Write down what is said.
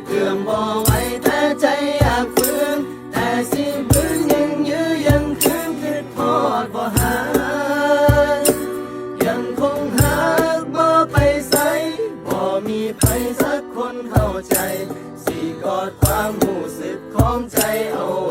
ເຄື່ອມບໍ່ໄຫວແຕ່ໃຈຢາກຟື້ນ ແຕ່ຊິບືນຍັງຢື້ຍັງຄືນ ຄິດຮອດບໍ່ຫາຍ ຍັງຄົງຮັກບໍ່ໄປໃສ ບໍ່ມີໃຜສັກຄົນເຂົ້າໃຈ ຊິກອດຄວາມຮູ້ສຶກຂອງໃຈເອົາ